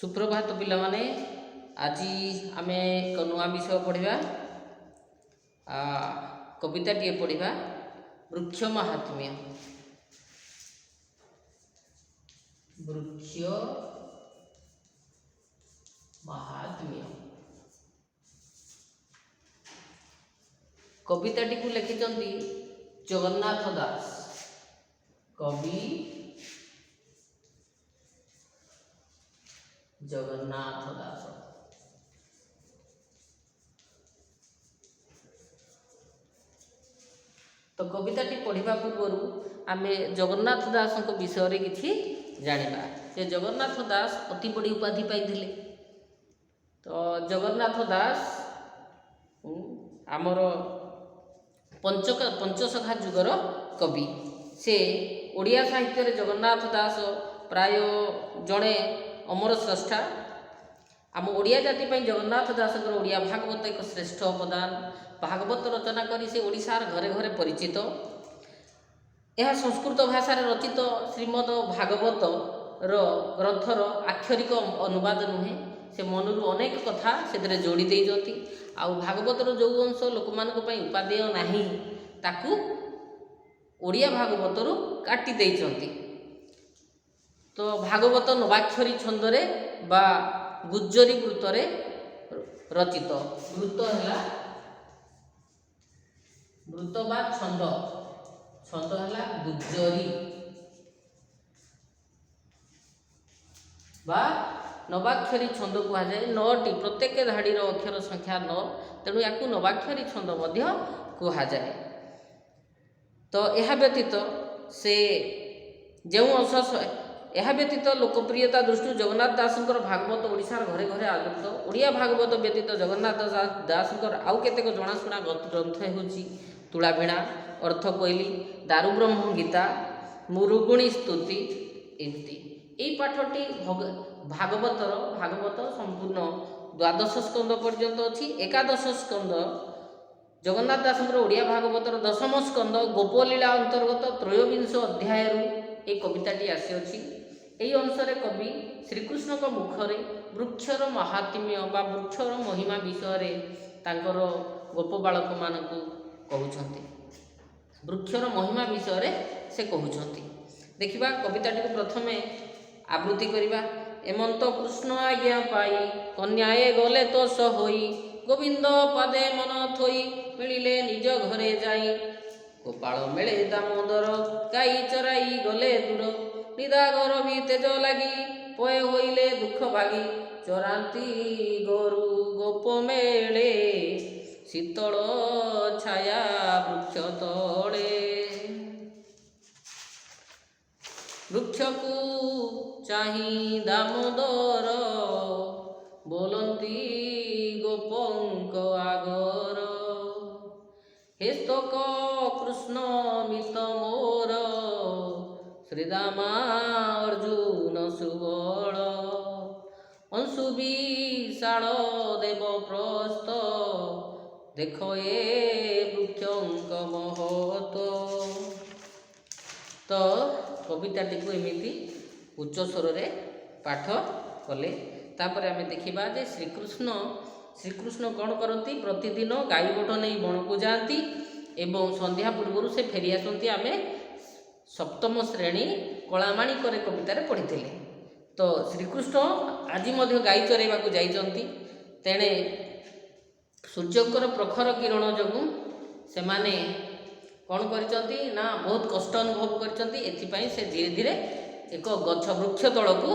ସୁପ୍ରଭାତ ପିଲାମାନେ। ଆଜି ଆମେ ଏକ ନୂଆ ବିଷୟ ପଢ଼ିବା, କବିତାଟିଏ ପଢ଼ିବା, ବୃକ୍ଷ ମାହାତ୍ମ୍ୟ। ବୃକ୍ଷ ମାହାତ୍ମ୍ୟ କବିତାଟିକୁ ଲେଖିଛନ୍ତି ଜଗନ୍ନାଥ ଦାସ। କବି ଜଗନ୍ନାଥ ଦାସ। ତ କବିତାଟି ପଢ଼ିବା ପୂର୍ବରୁ ଆମେ ଜଗନ୍ନାଥ ଦାସଙ୍କ ବିଷୟରେ କିଛି ଜାଣିବା। ସେ ଜଗନ୍ନାଥ ଦାସ ଅତି ବଡ଼ି ଉପାଧି ପାଇଥିଲେ। ତ ଜଗନ୍ନାଥ ଦାସ ଆମର ପଞ୍ଚସଖା ଯୁଗର କବି। ସେ ଓଡ଼ିଆ ସାହିତ୍ୟରେ ଜଗନ୍ନାଥ ଦାସ ପ୍ରାୟ ଜଣେ ଅମର ସ୍ରଷ୍ଟା। ଆମ ଓଡ଼ିଆ ଜାତି ପାଇଁ ଜଗନ୍ନାଥ ଦାସଙ୍କର ଓଡ଼ିଆ ଭାଗବତ ଏକ ଶ୍ରେଷ୍ଠ ଅବଦାନ। ଭାଗବତ ରଚନା କରି ସେ ଓଡ଼ିଶାର ଘରେ ଘରେ ପରିଚିତ। ଏହା ସଂସ୍କୃତ ଭାଷାରେ ରଚିତ ଶ୍ରୀମଦ ଭାଗବତର ଗ୍ରନ୍ଥର ଆକ୍ଷରିକ ଅନୁବାଦ ନୁହେଁ। ସେ ମନରୁ ଅନେକ କଥା ସେଥିରେ ଯୋଡ଼ି ଦେଇଛନ୍ତି, ଆଉ ଭାଗବତର ଯେଉଁ ଅଂଶ ଲୋକମାନଙ୍କ ପାଇଁ ଉପାଦେୟ ନାହିଁ, ତାକୁ ଓଡ଼ିଆ ଭାଗବତରୁ କାଟି ଦେଇଛନ୍ତି। ତ ଭାଗବତ ନବାକ୍ଷରୀ ଛନ୍ଦରେ ବା ଗୁଜ୍ଜରୀ ବୃତ୍ତରେ ରଚିତ। ବୃତ୍ତ ହେଲା ବୃତ୍ତ ବା ଛନ୍ଦ। ଛନ୍ଦ ହେଲା ଗୁଜ୍ଜରୀ ବା ନବାକ୍ଷରୀ ଛନ୍ଦ କୁହାଯାଏ। ନଅଟି, ପ୍ରତ୍ୟେକ ଧାଡ଼ିର ଅକ୍ଷର ସଂଖ୍ୟା 9, ତେଣୁ ୟାକୁ ନବାକ୍ଷରୀ ଛନ୍ଦ ମଧ୍ୟ କୁହାଯାଏ। ତ ଏହା ବ୍ୟତୀତ ସେ ଯେଉଁ ଅଂଶ, ଏହା ବ୍ୟତୀତ ଲୋକପ୍ରିୟତା ଦୃଷ୍ଟିରୁ ଜଗନ୍ନାଥ ଦାସଙ୍କର ଭାଗବତ ଓଡ଼ିଶାର ଘରେ ଘରେ ଆଦୃତ। ଓଡ଼ିଆ ଭାଗବତ ବ୍ୟତୀତ ଜଗନ୍ନାଥ ଦାସଙ୍କର ଆଉ କେତେକ ଜଣାଶୁଣା ଗ୍ରନ୍ଥ ହେଉଛି ତୁଳାଭିଣା, ଅର୍ଥକୋଇଲି, ଦାରୁବ୍ରହ୍ମ ଗୀତା, ମୁରୁଗୁଣୀ ସ୍ତୁତି ଏମିତି। ଏଇ ପାଠଟି ଭାଗବତର, ଭାଗବତ ସମ୍ପୂର୍ଣ୍ଣ ଦ୍ୱାଦଶ ସ୍କନ୍ଦ ପର୍ଯ୍ୟନ୍ତ ଅଛି। ଏକାଦଶ ସ୍କନ୍ଦ, ଜଗନ୍ନାଥ ଦାସଙ୍କର ଓଡ଼ିଆ ଭାଗବତର ଦଶମ ସ୍କନ୍ଦ ଗୋପଲୀଳା ଅନ୍ତର୍ଗତ ତ୍ରୟୋବିଂଶ ଅଧ୍ୟାୟରୁ ଏହି କବିତାଟି ଆସିଅଛି। ଏହି ଅଂଶରେ କବି ଶ୍ରୀକୃଷ୍ଣଙ୍କ ମୁଖରେ ବୃକ୍ଷର ମାହାତ୍ମ୍ୟ ବା ବୃକ୍ଷର ମହିମା ବିଷୟରେ ତାଙ୍କର ଗୋପ ବାଳକମାନଙ୍କୁ କହୁଛନ୍ତି। ବୃକ୍ଷର ମହିମା ବିଷୟରେ ସେ କହୁଛନ୍ତି। ଦେଖିବା, କବିତାଟିକୁ ପ୍ରଥମେ ଆବୃତ୍ତି କରିବା। ଏମନ୍ତ କୃଷ୍ଣ ଆଜ୍ଞା ପାଇ କନ୍ୟାଏ ଗଲେ ତୋଷ ହୋଇ, ଗୋବିନ୍ଦ ପାଦେ ମନ ଥୋଇ ମିଳିଲେ ନିଜ ଘରେ ଯାଇ। ଗୋପାଳ ମେଳେ ଦାମୋଦର ଗାଈ ଚରାଇ ଗଲେ ଦୂର, ନିଦାଘର ବି ତେଜ ଲାଗି ପଏ ହୋଇଲେ ଦୁଃଖ ଭାଗି। ଚରାନ୍ତି ଗୋରୁ ଗୋପ ମେଳେ ଶୀତଳ ଛାୟା ବୃକ୍ଷ ତଳେ। ବୃକ୍ଷକୁ ଚାହିଁ ଦାମୋଦର ବୋଲନ୍ତି ଗୋପଙ୍କ ଆଗର, ହେ ସ୍ତକ କୃଷ୍ଣ ମିତ ମୋର, ଶ୍ରୀଦାମା ଅର୍ଜୁନ ସୁବଳ। ଅଂଶୁ ବିଶାଳ ଦେବ ପ୍ରସ୍ତ, ଦେଖ ଏ ବୃକ୍ଷଙ୍କ ମହତ୍ଵ। ତ କବିତାଟିକୁ ଏମିତି ଉଚ୍ଚ ସ୍ୱରରେ ପାଠ କଲେ। ତାପରେ ଆମେ ଦେଖିବା ଯେ ଶ୍ରୀକୃଷ୍ଣ କ'ଣ କରନ୍ତି। ପ୍ରତିଦିନ ଗାଈ ଗୋଠ ନେଇ ବଣକୁ ଯାଆନ୍ତି ଏବଂ ସନ୍ଧ୍ୟା ପୂର୍ବରୁ ସେ ଫେରି ଆସନ୍ତି। ଆମେ ସପ୍ତମ ଶ୍ରେଣୀ କଳାମାଣିକରେ କବିତାରେ ପଢ଼ିଥିଲେ। ତ ଶ୍ରୀକୃଷ୍ଣ ଆଜି ମଧ୍ୟ ଗାଈ ଚରାଇବାକୁ ଯାଇଛନ୍ତି। ତେଣେ ସୂର୍ଯ୍ୟଙ୍କର ପ୍ରଖର କିରଣ ଯୋଗୁଁ ସେମାନେ କ'ଣ କରିଛନ୍ତି ନା ବହୁତ କଷ୍ଟ ଅନୁଭବ କରିଛନ୍ତି। ଏଥିପାଇଁ ସେ ଧୀରେ ଧୀରେ ଏକ ଗଛ ବୃକ୍ଷ ତଳକୁ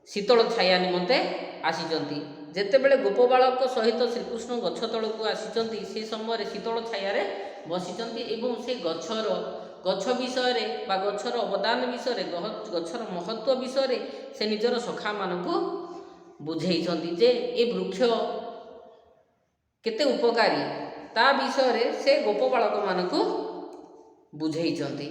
ଶୀତଳ ଛାୟା ନିମନ୍ତେ ଆସିଛନ୍ତି। ଯେତେବେଳେ ଗୋପବାଳକ ସହିତ ଶ୍ରୀକୃଷ୍ଣ ଗଛ ତଳକୁ ଆସିଛନ୍ତି, ସେ ସମୟରେ ଶୀତଳ ଛାୟାରେ ବସିଛନ୍ତି ଏବଂ ସେ ଗଛ ବିଷୟରେ ବା ଗଛର ଅବଦାନ ବିଷୟରେ, ଗଛର ମହତ୍ଵ ବିଷୟରେ ସେ ନିଜର ସଖାମାନଙ୍କୁ ବୁଝେଇଛନ୍ତି ଯେ ଏ ବୃକ୍ଷ କେତେ ଉପକାରୀ, ତା ବିଷୟରେ ସେ ଗୋପବାଳକମାନଙ୍କୁ ବୁଝେଇଛନ୍ତି।